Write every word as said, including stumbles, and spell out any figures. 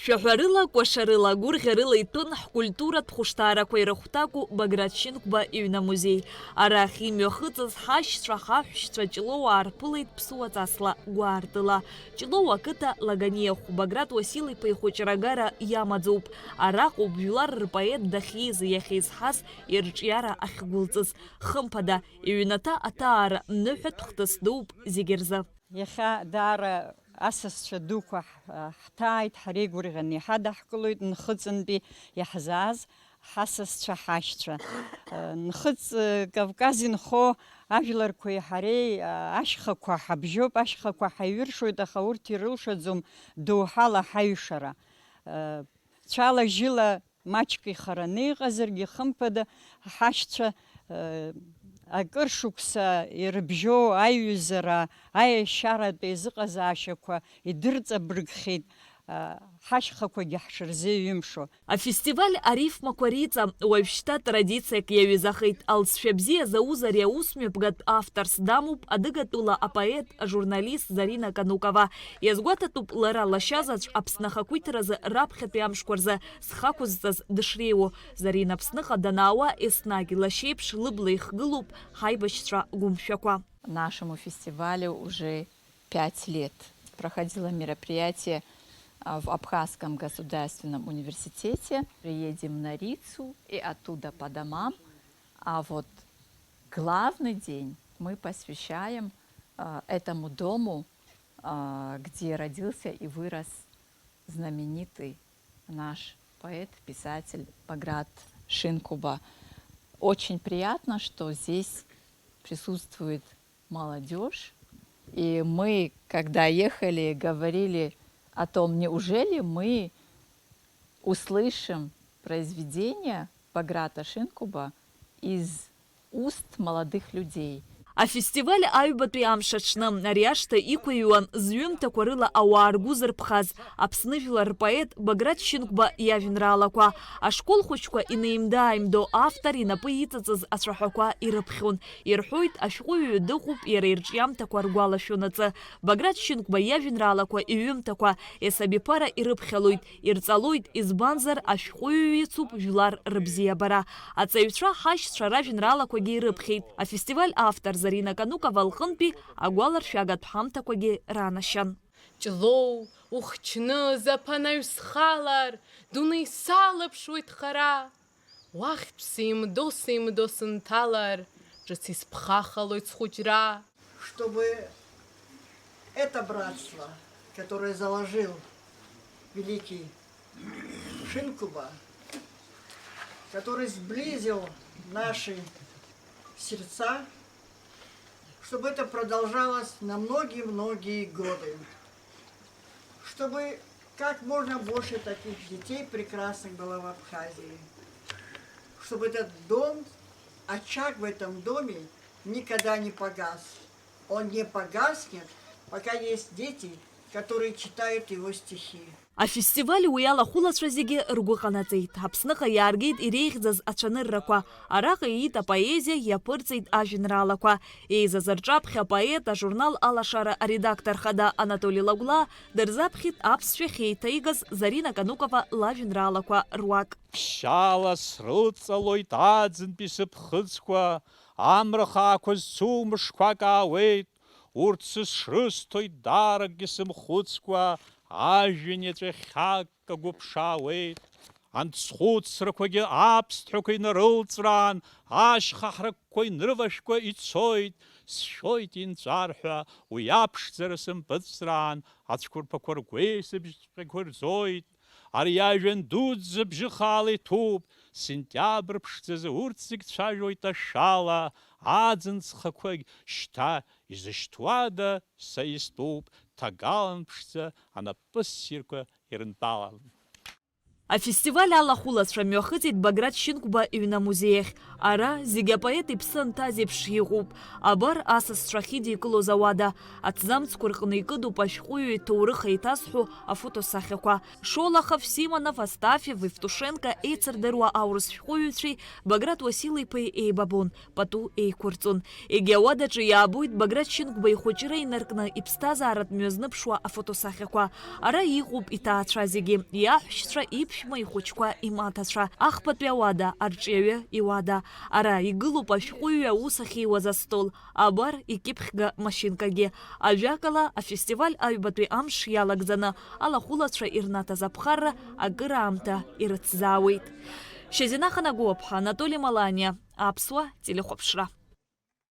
Шәаҳәарыла, кәашарыла, гәырӷьарыла иҭәын ҳкультуратә хәышҭаарақәа ирыхәҭаку Баграт Шьынқәба иҩны амузеи. Арахь имҩахыҵыз ҳашьцәа, ҳаҳәшьцәа Ҷлоуаа рԥылеит ԥсуа ҵасла гәаартыла. Ҷлоу ақыҭа Лаганиа хә Баграт Уасил-иԥа ихәыҷра агара иамаӡоуп. Араҟоуп жәлар рпоет дахьиз, иахьизҳаз, ирҿиара ахьгәылҵыз. Хымԥада, иҩнаҭа аҭаара ныҳәатә хҭыс дууп зегьы рзы. Иахьа даара асасцәа дуқәа ҳ-, ҳҭааит, ҳреигәырӷьаны иҳадаҳкылоит Нхыҵынтәи иаҳзааз ҳасасцәа, ҳашьцәа. Нхыҵ, Кавказ инхо ажәларқәеи ҳареи, ашьхақәа ҳабжьоуп, ашьхақәа ҳаиҩыршоит, аха урҭ ирылшаӡом доуҳала ҳаҩшара. Цәала-жьыла маҷк ихараны иҟазаргьы, хымԥада, ҳашьцәа, э, акыр шықәса ирыбжьоу аиҩызара, аиашьаратә еизыҟазаашьақәа идырҵабыргхьеит, э, ҳашьхақәагьы ҳшырзеиҩымшо. Афестиваль арифмақәа риҵа уажәшьҭа традициак иаҩызахеит. Алҵшәа бзиа зауз ари аусмҩаԥгатә авторс дамоуп адыгатәыла апоет, ажурналист Зарина Канукова. Иазгәаҭатәуп лара лашьа заҵә Аԥсны ахақәиҭразы раԥхьатәи амшқәа рзы зхы ақәызҵаз дышреиуоу. Зарина Аԥсныҟа данаауа еснагь лашьеиԥш лыбла ихгылоуп ҳаибашьцәа гәымшәақәа. Нашему фестивалю уже пять лет. Проходило мероприятие, а, в Абхазском государственном университете. Приедем на Рицу и оттуда по домам. А вот главный день мы посвящаем, а, этому дому, а, где родился и вырос знаменитый наш поэт, писатель Баграт Шинкуба. Очень приятно, что здесь присутствует молодёжь. И мы, когда ехали, говорили о том, неужели мы услышим произведение Баграта Шинкуба из уст молодых людей. Афестиваль аҩбатәи амш аҽны ари ашҭа иқәыҩуан зҩымҭақәа рыла ауаа ргәы зырԥхаз Аԥсны жәлар рпоет Баграт Шьынқәба иажәеинраалақәа. Ашкол хәыҷқәа инеимда-ааимдо автор инапы иҵыҵыз ацәаҳәақәа ирыԥхьон. Ирҳәоит, ашәҟәыҩҩы дыҟоуп иара ирҿиамҭақәа ргәалашәонаҵы. Баграт Шьынқәба иажәеинраалақәа, иҩымҭақәа есабиԥара ирыԥхьалоит, ирҵалоит, избанзар, ашәҟәыҩҩы ицуп жәлар рыбзиабара. Аҵаҩцәа ҳашьцәа ражәеинраалақәагьы ирыԥхьеит. Афестиваль автор Зарина Канукова лҟынтәи агәаларшәагатә ҳамҭақәагьы ранашьан. Ҷлоу, ухчны, заԥанаҩ схалар, дунеи салаԥшуеит хара. Уахьтә сеимдо-сеимдо сынҭалар, ҿыц исԥхахалоит схәыҷра. Чтобы это братство, которое заложил великий Шинкуба, который сблизил наши сердца, чтобы это продолжалось на многие-многие годы, чтобы как можно больше таких детей прекрасных было в Абхазии, чтобы этот дом, очаг в этом доме никогда не погас. Он не погаснет, пока есть дети, которые читают его стихи. Афестиваль уи алахәылацәа зегьы ргәы ҟанаҵеит. Аԥсныҟа иааргеит иреиӷьӡаз ацәаныррақәа. Араҟа иит апоезиа, иаԥырҵеит ажәеинраалақәа. Еизаз рҿаԥхьа апоет, ажурнал Алашара аредактор хада Анатоли Лагәлаа дырзаԥхьеит аԥсшәахь еиҭаигаз Зарина Канукова лажәеинраалақәа руак. Ԥшьаала срылҵалоит аӡынтәи сыԥхыӡқәа, амра хаақәа зцу мышқәак аауеит, урҭ сышрысҭоит дааракгьы сымхәыцкәа, ажәҩан иаҵәа хьаак агәы ԥшаауеит. Анҭ схәыцрақәагьы аԥсҭҳәақәа инарылҵәраан, ашьха ҳракқәа инрывашәкәа ицоит, сшәоит инҵәар ҳәа, уи аԥшӡара сымпыҵраан, ацәқәырԥақәа ргәеисыбжьҵәҟьақәа ирӡоит. Ари ажәҩан дуӡӡа бжьы хаала иҭәуп, сентиабр ԥшӡазы урҭ зегь цәажәоит ашәала, аӡын ҵхақәагь шьҭа изышьҭуада, са истәуп, ҭагалан ԥшӡа анапы ссирқәа ирынтәалан. Афестиваль алахәылацәа мҩахыҵит Баграт Шьынқәба иҩны амузеи ахь. Ара зегьы апоет иԥсы анҭаз еиԥш иҟоуп. Абар асасцәа ахьидикылоз ауада, аҭӡамцқәа рҟны икыдуп ашәҟәыҩҩы иҭоурых еиҭазҳәо афотосахьақәа. Шолохов, Симонов, Астафьев, Евтушенко еицырдыруа аурыс шәҟәыҩҩцәеи Баграт Уасил-иԥеи еибабон, пату еиқәырҵон. Егьи ауадаҿы иаабоит Баграт Шьынқәба ихәыҷра инаркны иԥсҭазааратә мҩазныԥшуа афотосахьақәа. Ара иҟоуп иҭаацәа зегьы, иаҳәшьцәа, иԥшәма, ихәыҷқәа, имаҭацәа, ахԥатәи ауада, арҿиаҩы иуада. Ара игылоуп ашәҟәыҩҩы аус ахьиуаз астол, абар икьыԥхьга машьынкагьы. Ажәакала, афестиваль аҩбатәи амш иалагӡаны алахәылацәа ирнаҭаз аԥхарра акыраамҭа ирыцзаауеит. Шьазина Ханагәаԥҳа, Анатоли Маланиа, Аԥсуа телехәаԥшра.